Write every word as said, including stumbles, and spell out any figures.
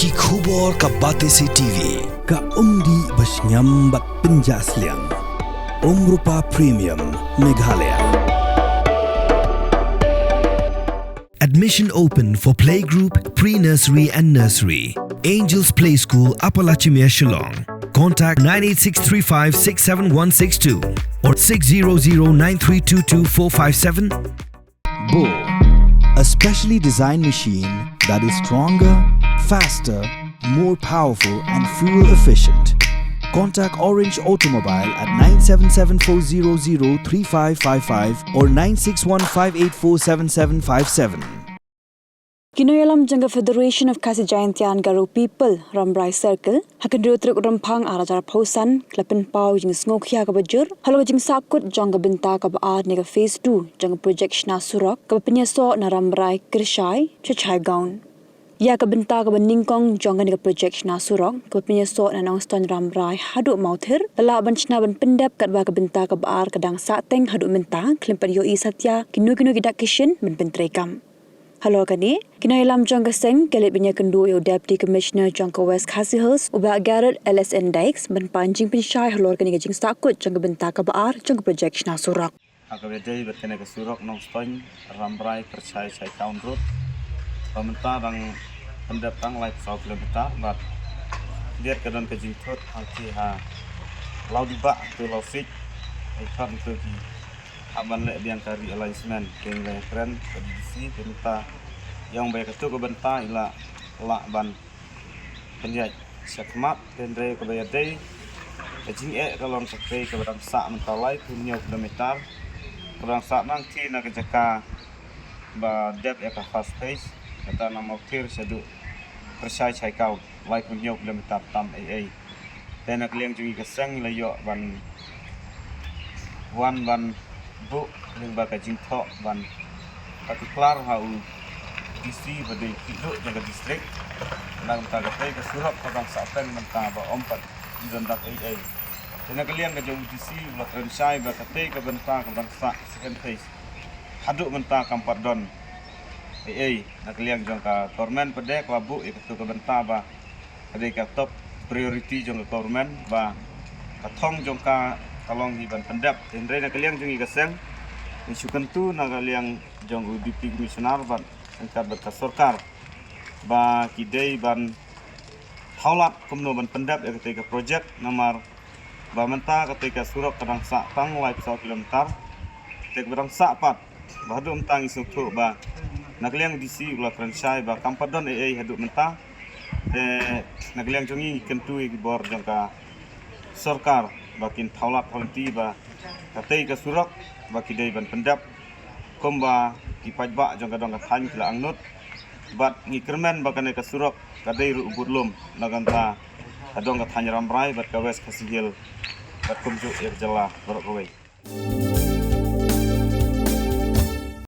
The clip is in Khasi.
Ki khubor ka Batesi T V, ka umdih ba shngiam bad pynjah sliang. Umrupa Premium, Meghalaya. Admission open for playgroup, pre-nursery and nursery. Angels Play School, Upper Lachimia, Shillong. Contact nine eight six three five six seven one six two or six zero zero nine three two two four five seven. Bo, a specially designed machine that is stronger, faster, more powerful, and fuel efficient. Contact Orange Automobile at nine seven seven four zero zero three five five five or nine six one five eight four seven seven five seven. Ki nongïalam jong ka Federation of Khasi Jaintia and Garo People, Rambrai Circle, ha ka hynriew tarik Rymphang ar hajar arphew san, ki la pynpaw jingsngewkhia kaba jur halor ka jingsahkut jong ka bynta kaba ar ne ka phase two jong ka project shna surok kaba pynïasoh na Rambrai Kyrshai sha Chaigaon. Ïa ka bynta kaba nyngkong jong kane ka project shna surok kaba pynïasoh na Nongstoiñ Rambrai haduh Mawthir, la lah ban shna ban pyndep, katba ka bynta kaba ar ka dang sahteng haduh mynta, khlem pat ïohi satia kino kino ki dak ki shin ban pyntreikam. Halor kane, ki nongïalam jong ka seng ki la leit ban ïakynduh ïa u Deputy Commissioner jong ka West Khasi Hills, u Bah Garod L S N Dykes, ban pan jingpynshai halor kane ka jingsahkut jong ka bynta kaba ar jong ka project shna surok. Ha kaba ïadei bad kane ka surok Nongstoiñ Rambrai Kyrshai Chaigaon Road, ba mynta dang pyndep tang laiphew saw kilometer, bad kaba ïadei ka don ka jingthut hangtei ha Lawdibah to Lawsik, ai pat to ki hap ban leh biang ka realignment, kane ka kren ka D D C, te mynta ïa ong ba ïa kato ka bynta i la lah ban pynïaid shakhmat, hynrei kaba ïadei ka jingeh ka long katei kaba dang sah mynta laiphew hynñiew kilometer, kaba dang sah nangtei na ka jaka ba dep ïa ka first phase, kata na Mawthir shaduh Kyrshai Chaigaon, laiphew hynñiew kilometer tam ei ei. Te na ka liang jong ngi ka seng la ïoh ban wan ban buh lyngba ka jingthoh ban particular ha u D C ba dei u khyllung jong ka district. Na ka bynta katei ka surok ka dang sahteng mynta ba ym pat i don dak ei ei. Te na ka liang ka jong u D C u la kren shai ba katei ka bynta ka dang sah second phase haduh mynta kam pat don ei ei. Na ka liang jong ka government pat de ka la buh ïa kato ka bynta ba ka dei ka top priority jong ka government, ba ka thong jong ka ka long hi ban pyndep. Hynrei na ka liang jong ngi ka seng, ngi shu kyntu na ka liang jong u Deputy Commissioner bad ryngkat bad ka sorkar ba ki dei ban thaw lad kumno ban pyndep ïa katei ka project, namar ba mynta katei ka surok ka dang sah tang laiphew saw kilometer. Te kaba dang sah pat ba haduh mynta ngi sngewthuh ba na ka liang D C u la kren shai ba kam pat don ei ei haduh mynta. Te na ka liang jong ngi ngi kyntu ïa ki bor jong ka sorkar ba kin thaw lad thaw lynti ba katei ka surok ba ki dei ban pyndep kumba ki paidbah jong ka dong ka thaiñ ki la angnud. Bad ngi kyrmen ba kane ka surok ka dei ruh u budlum na ka bynta ka dong ka thaiñ Rambrai bad ka West Khasi Hills bad kumjuh ïa ka jylla baroh kawei.